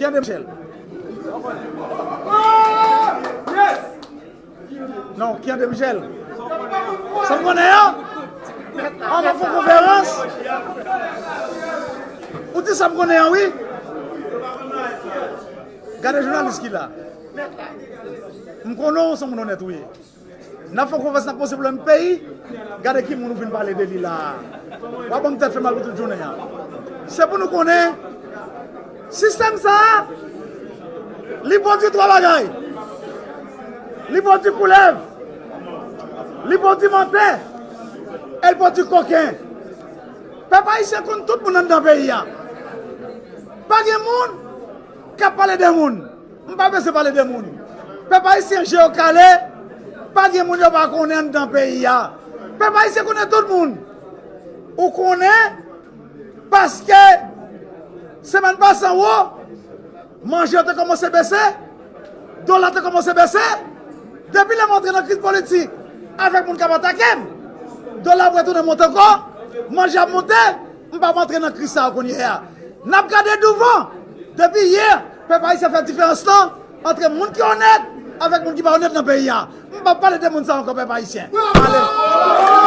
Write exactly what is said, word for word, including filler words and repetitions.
Ki André Michel? Non, ki André Michel? Sa m konnen an? An, mwen fè yon konferans. Ou di sa m konnen an, wi. Gade jounalis ki la. M konnen w se yon moun onèt, wi. N ap fè yon konferans, n ap poze pwoblèm peyi. Gade ki moun ou vin pale de li la a. W ap ban m tèt fè mal pou tout jounen an. Se pou nou konnen, sistèm sa a, li pwodui twa bagay. Li pwodui koulèv, li pwodui mantè, e li pwodui koken. Pèp ayisyen konn tout moun anndan peyi a. Pa gen moun k ap pale de moun. M pa bezwen pale de moun. Pèp ayisyen je yo kale, pa gen moun yo pa konnen anndan peyi a. Pèp ayisyen konnen tout moun. Ou konnen, paske semèn pase an wo, manje yo te kòmanse bese, dola te kòmanse bese. Depi lè m antre nan kriz politik avèk moun k ap atake m, dola ap retounen monte ankò, manje ap monte, m p ap antre nan kriz sa a kounye a. N ap gade douvan. Depi yè, pèp ayisyen fè diferans lan antre moun ki onèt avèk moun ki pa onèt nan peyi a. M p ap pale de moun sa ankò, pèp ayisyen. Ale.